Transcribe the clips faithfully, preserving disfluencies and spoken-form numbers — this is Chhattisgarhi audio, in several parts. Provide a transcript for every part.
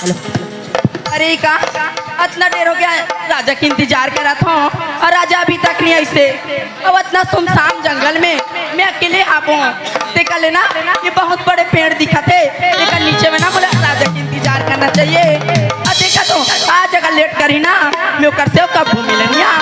अरे का, अतना देर हो गया, राजा के इंतजार करत हूँ और राजा अभी तक नहीं आइसे। अब अतना सुनसान जंगल में मैं अकेले हाबो। देखा लेना, ये बहुत बड़े पेड़ दिखत हे, तेकर नीचे में ना मोला राजा के इंतजार करना चाहिए। और देखा तो आज अगर लेट करी ना, मैं ओकर से कब मिलनिया।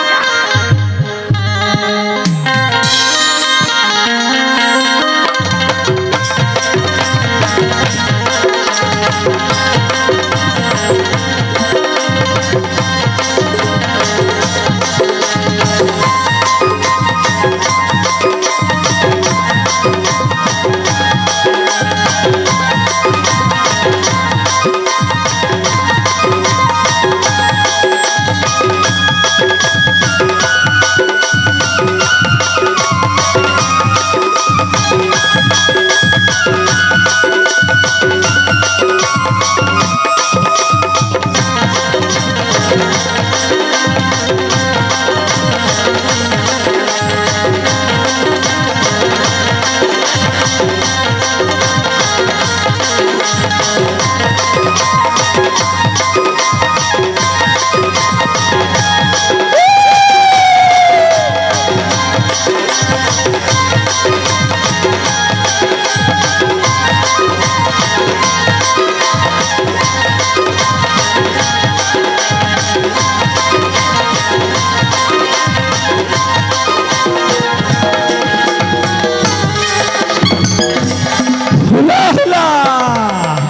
Hula, hula.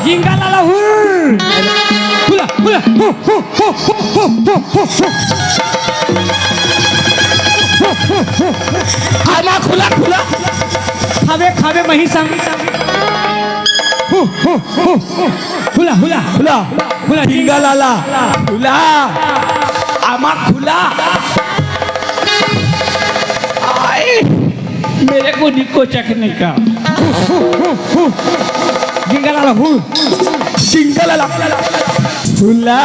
जिंगा लाला हुल। हुला, हुला, हु, हु, हु। आमा खुला, खुला। खावे, खावे मही संग। हु, हु, हु। हुला, हुला। हुला। हुला, जिंगा लाला। हुला। आमा खुला। आए। मेरे को निको चकने का। जिंगा लाला हु। जिंगा लाला। हुला।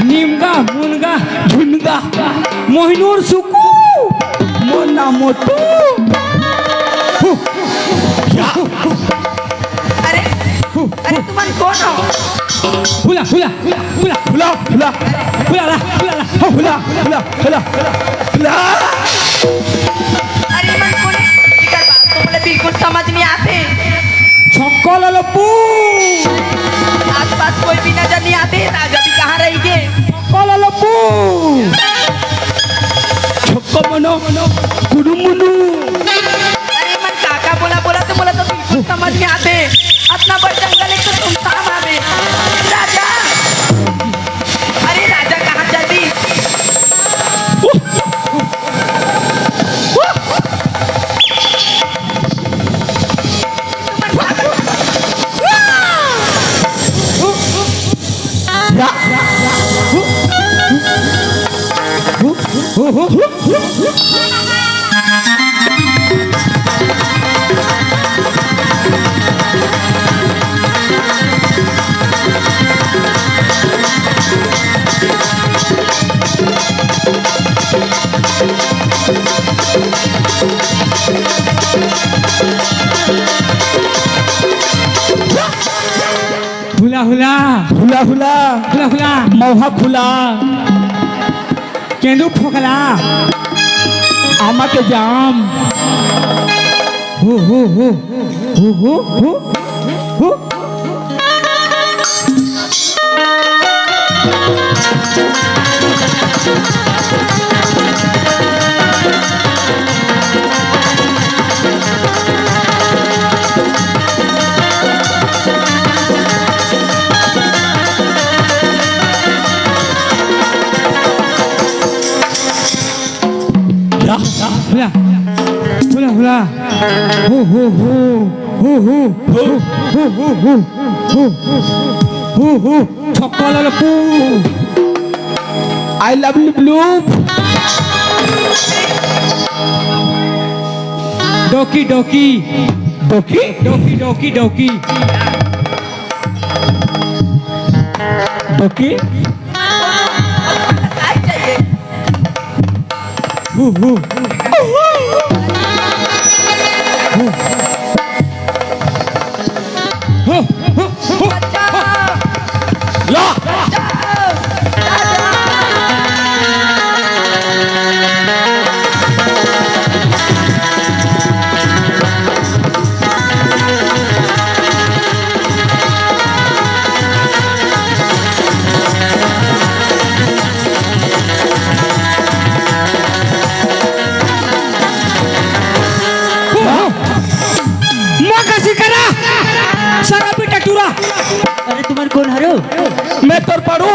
निमगा, मुनगा, झुनगा, मोहिनूर सुकू, मोना मोटू। हु, या। अरे, अरे तुमन कोन हो? हुला, हुला, हुला, हुला, हुला, हुला, ला, हुला, ला। हुला, हुला, हुला, हुला। अरे मन कोन हे? एकर बात तो मोला बिल्कुल समझ नहीं आते। छक्को ललपू। आसपास कोई भी नजर नहीं आते, राजा भी कहाँ रह गए? छक्को ललपू। छक्को मनो, कुडुमुनु। अरे मन काका बोला, बोला तो मोला तो बिल्कुल समझ नहीं आते। अतना बड़ जंगल एक तो सुनसान आवे। राजा, अरे राजा कहाँ जल्दी? या। हुला हुला। हुला हुला। हुला हुला। मौहा खुला। केंदू फोकला। आमा के जाम। हु, हु, हु। हु, हु, हु। हु। हुला, हुला, हुला। हु, हु, हु। हु, हु, हु। हु, हु, हु। हु, हु, हु। छक्का लाला पू। I love you, blue। डोकी, डोकी। डौकी? डौकी, डौकी, डौकी। डौकी? हु, हु। हु। हु, हु, हु। ला। मोर कसी करा, शराबी टटूरा। अरे तुमन कोन हरो? मैं तोर पढ़ू।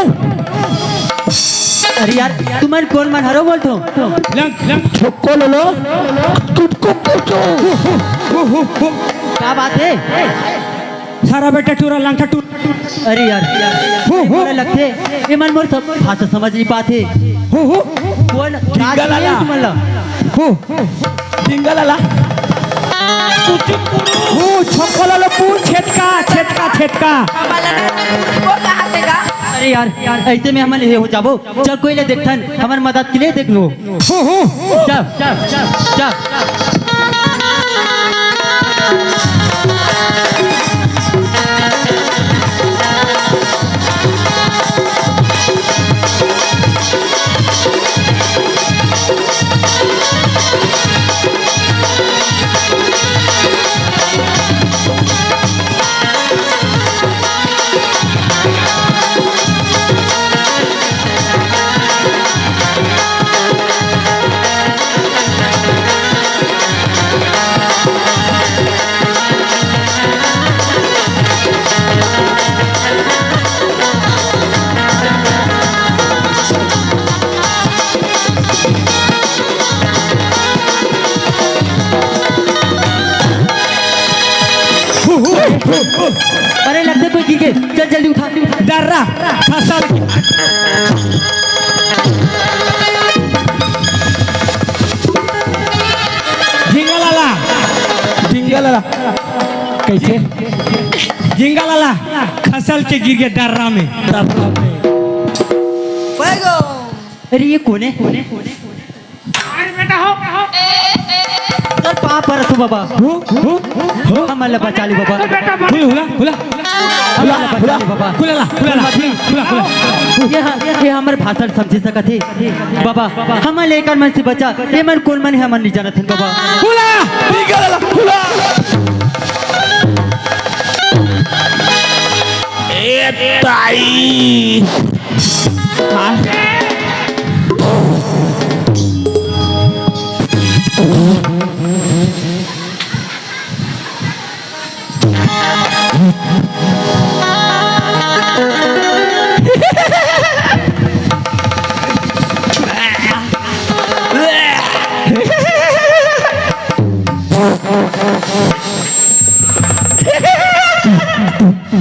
अरे यार, तुमन कोन मन हरो बोलथो? लंग, लंग। छोको लो लो। टुटको टुटको। का बात हे? शराबी टटूरा, लंग टटूरा। अरे यार, हु, हु। मोला लगथे, एमन मोर सब भाषा समझ नहीं पाथे। हु, हु। कोन का ढींगा लाला। तुमन ला? हु। ढींगा लाला। हु, छोको लाला, पू, छेटका, छेटका, छेटका। अरे यार, ऐसे में हमन ये हो जाबो। चल कोई ले देखथन, हमर मदद के लिए देख लो। हु, हु। चल, चल, चल, चल। अरे लगथे कोई गिर गे, चल जल्दी उठा। डर्रा, फसल। झिंगा लाला, झिंगा लाला, कैसे? झिंगा लाला, खसल के गिर गे डर्रा में। अरे ये कोन हे? अरे बेटा हो, हो। तोर पाँव परत हों बाबा। हो, हो, हो। हमन ला बचा ले बाबा। अरे बेटा, हुला, हुला, हुला। हमन ला बचा ले बाबा। हुला, हुला, हुला, हुला। ये ह-, ये हमर भाषा ल समझ सकत हे। बाबा, हमन ला एकर मन से बचा। एमन कोन मन हे, हमन नइ जानत हन बाबा। हुला, निकल, हुला। ए ताई।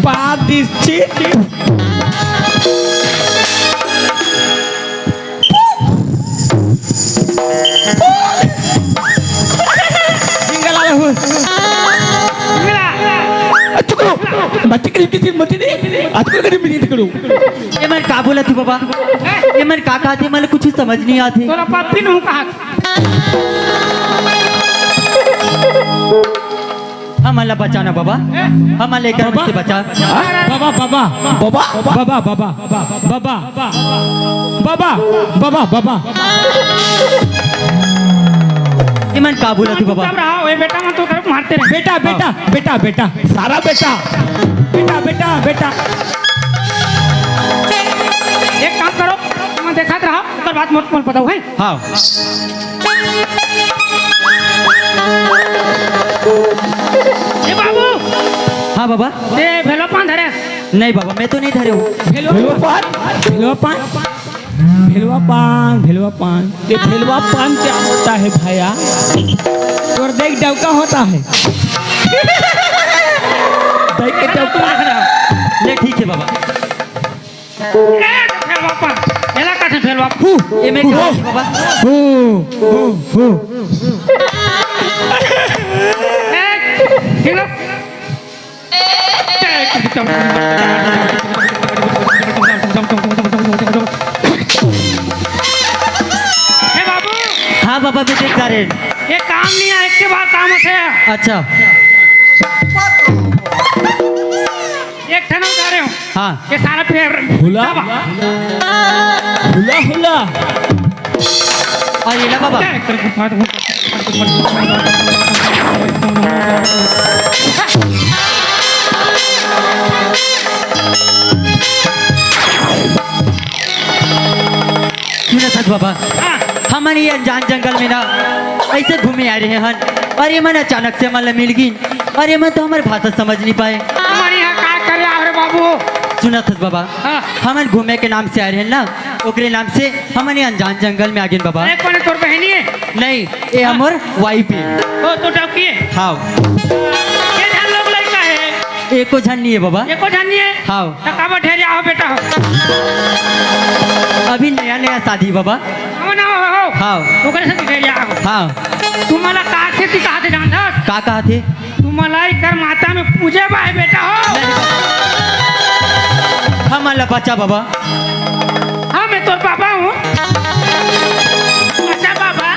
बात दिस छी। जिंगला रहू। जिंगला। अचुकरो। मत करी किसी मत नहीं। अचुकरो करी मिली करो। एमन का बोलत हे बाबा? एमन का कहत हे? मोला कुछ समझ नहीं आत हे। तोला पप्पी नहूँ कहत। हमन ला बचा ना बाबा, हमन ला एकर मन से बचा। हाँ? बाबा, बाबा, बाबा, बाबा, बाबा, बाबा, बाबा, बाबा। एमन का बोलत हे बाबा? चुप रहा, ओए बेटा, मैं तो तरफ मारते रहे। बेटा, बेटा, बेटा, बेटा, सारा बेटा, बेटा, बेटा, बेटा। एक काम करो, तुम देखत रहो, ओकर बाद मोर, मोर बताओ, है? हाँ। ए बाबू। हाँ बाबा। ए भेलवा पान धरे। नहीं बाबा, मैं तो नहीं धरे हूँ। भेलवा पान? भेलवा पान? भेलवा पान, भेलवा पान। ये भेलवा पान क्या होता है भैया? तोर देख डौका होता है। देख के डौका। ले ठीक है बाबा। ए, भेलवा पान। एला काटे भेलवा। हु, एमे का हु, बाबा? हु, हु, हु। ए, ठीक ना? हे बाबू, हाँ बाबा, मैं देख जा रहे हैं। ये काम नहीं है, एक के बाद काम होते हैं। अच्छा। एक ठन उतारे हूँ। हाँ। ये सारा फेर हुला। हुला, हुला। अरे ला बाबा। सुनत हस बाबा, हाँ। हमन ये अनजान जंगल में ना ऐसे घूमे आए रहे हन, और ये मन अचानक से हमन ला मिल गिन, और ये मन तो हमर भाषा समझ नहीं पाए। हमन यहाँ का करे आव रे बाबू? सुनत हस बाबा, हाँ। हमन घूमे के नाम से आए रहे ना, ओकरे नाम से हमन ये अनजान जंगल में आ गिन बाबा। अरे, कोने तोर बहिनी है? नहीं, ये हाँ। हमर वाइफ है। ओ, तो डौकी है? हाँ। ये झन लोग लइका है? एको झन नहीं है बाबा। एको झन नहीं है? हाँ। त काबर ढेरिया हो बेटा हो? अभी नया नया शादी बाबा। हो ना हो, हो। हाँ। ओकरे से ढेरिया हो। हाँ। तुम्हारा का खेती कहा थे जानत हस? का कहा थे? तुम्हारा इकर माता में पूजे बा है बेटा हो। हम ला बचा बाबा। हाँ, मैं तोर बाबा हूँ। बचा बाबा।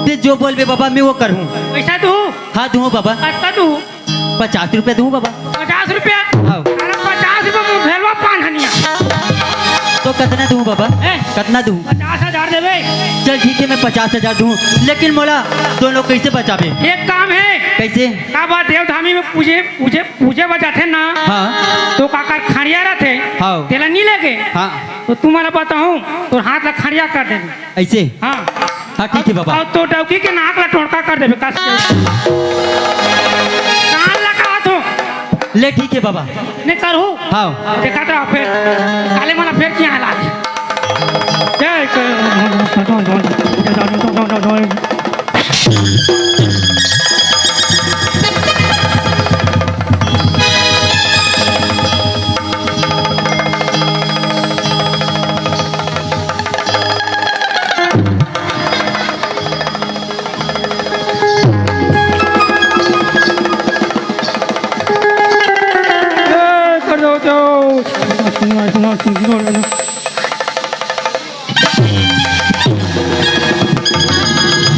ते जो बोलबे बाबा, मैं वो करूँ। पैसा दू? हाँ, दूँ बाबा। कतका दू? पचास रुपया दूँ बाबा। पचास रुपया? हाँ। अरे, पचास रुपया में भेलवा पान हनिया। तो कतना दूँ बाबा? ए? कतना दूँ? पचास हजार देबे। चल ठीक है, मैं पचास हजार दूँ, लेकिन मोला दोनों कैसे बचाबे? एक काम है। कैसे? का बात देवधामी में पूजे, पूजे, पूजे बजाथे ना? हाँ। तो काकर खड़िया रहथे? हाँ। तेला नहीं लेगे? हाँ। तो तुम्हारा बताऊँ, तो हाथ ला खड़िया कर देबे। ऐसे? हाँ। हाँ, ठीक है बाबा। अउ तो डौकी के नाक ला टोड़का कर देबे, कस के। कान ला कहत हो। ले, ठीक है बाबा। ने करहू? हाँ। देखा तो फेर, काले मला फेर किया ला। जय कर-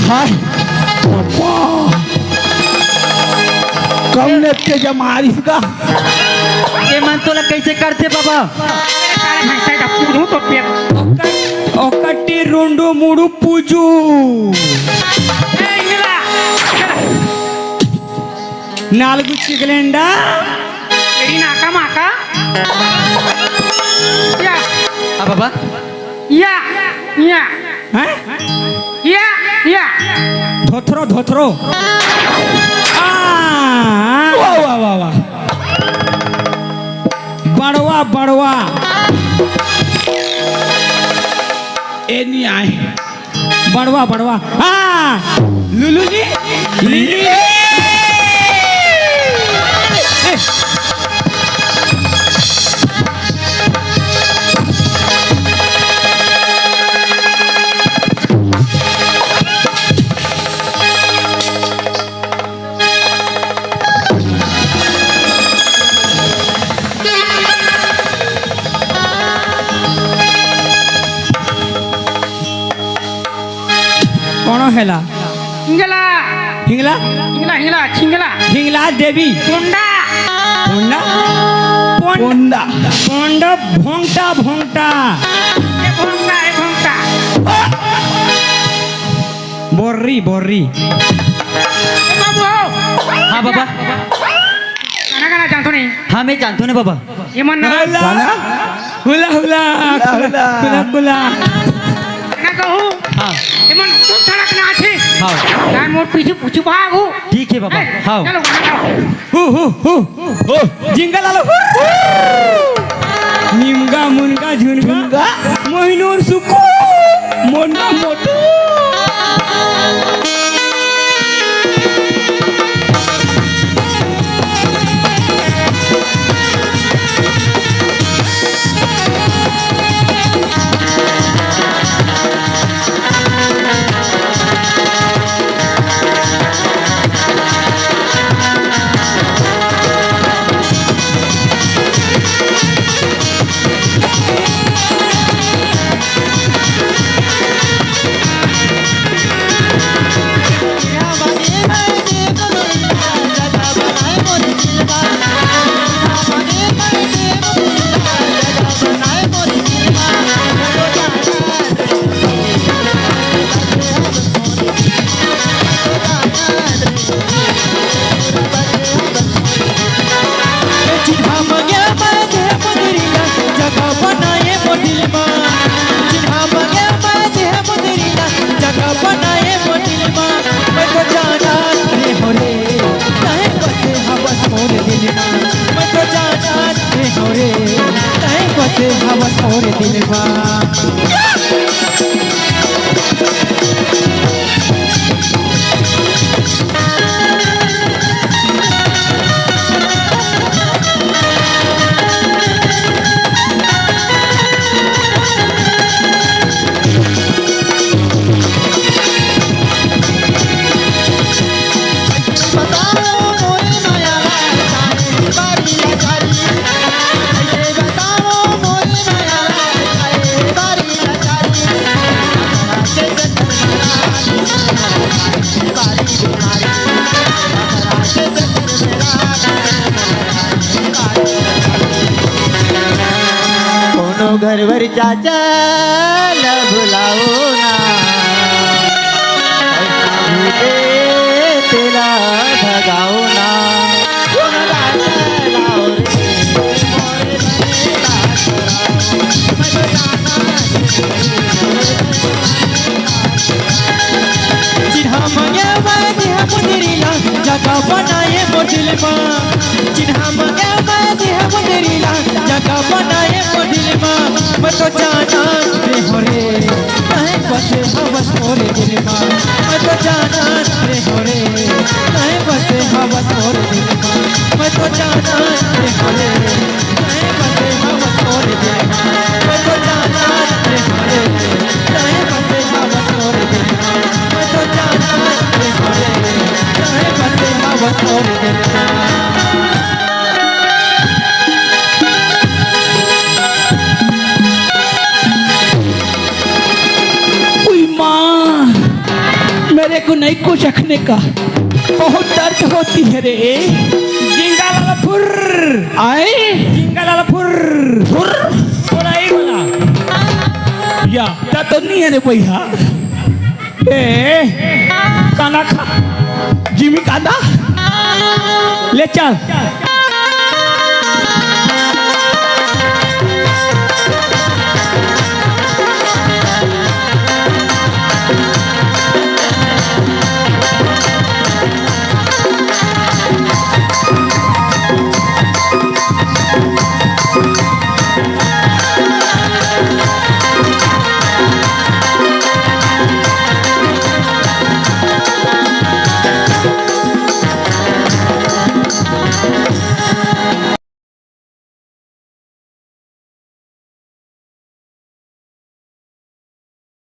हाय, बाबा। कम ने तेज मारिस गा। ये मन तोला कैसे करथे बाबा? सारे भैंसा का पूछूं तो पेट। ओकट-, ओकट्टी रुंडू मुड़ू पूजू। ए, इंगला। नालगु चिगलेंडा। तेरी नाका माका। या। आ बाबा। या, या। हैं? या, या। धोथरो, धोथरो। आ, आ। वाह, वाह, वाह, वाह। बड़वा, बड़वा। ए नहीं आए। बड़वा, बड़वा। हाँ, लुलू जी। लुलू जी। कौन हेला? हिंगला। हिंगला? हिंगला, हिंगला, छिंगला। हिंगला देवी। पोंडा। पोंडा? पोंड-, पोंडा। पोंडा, भोंगटा, भोंगटा। ए भोंगटा, ए भोंगटा। बोर्री, बोर्री। ए बाबू हो। हाँ बाबा। गाना गाना जानथो नहीं? हाँ, मैं जानथो नहीं बाबा। ये मन ना। हुला, गाना? हुला, हुला, हुला, हुला। हुला, हुला। ना कहू। हाँ। ये मन खूब धड़क नाचे। हाँ। यार मोर पीछे, पीछे भाग हो। ठीक है बाबा। ए, हाँ। चलो गाना गाओ। हु, हु, हु। ओ, जिंगल आलो। निमगा, मुनगा, झुनगा, झुनगा। मोहिनूर सुकू, मोंडा मोटू। घरवर चाचा ल भुलाओ ना, भूते तेला भगाओ ना। चिन्हा मांगे मैं देह मुंदरी ला, जगह बनाए मोर दिल मा। चिन्हा मांगे मैं देह मुंदरी ला, जगह बनाए मोर दिल मा। मैं तो जाना रे हो रे, नहीं बसे हवस मोर दिल मा। मैं तो जाना रे हो रे, नहीं बसे हवस मोर दिल मा। मैं तो जाना रे हो रे, उई माँ, मेरे को नहीं कुछ रखने का, बहुत दर्द होती है रे। जिंगा लाला फुर। आए? जिंगा लाला फुर। फुर? बोला, यही बोला। या, ता तो नहीं है रे भैया। ए, कांदा खा। जिमी कांदा। ले चल।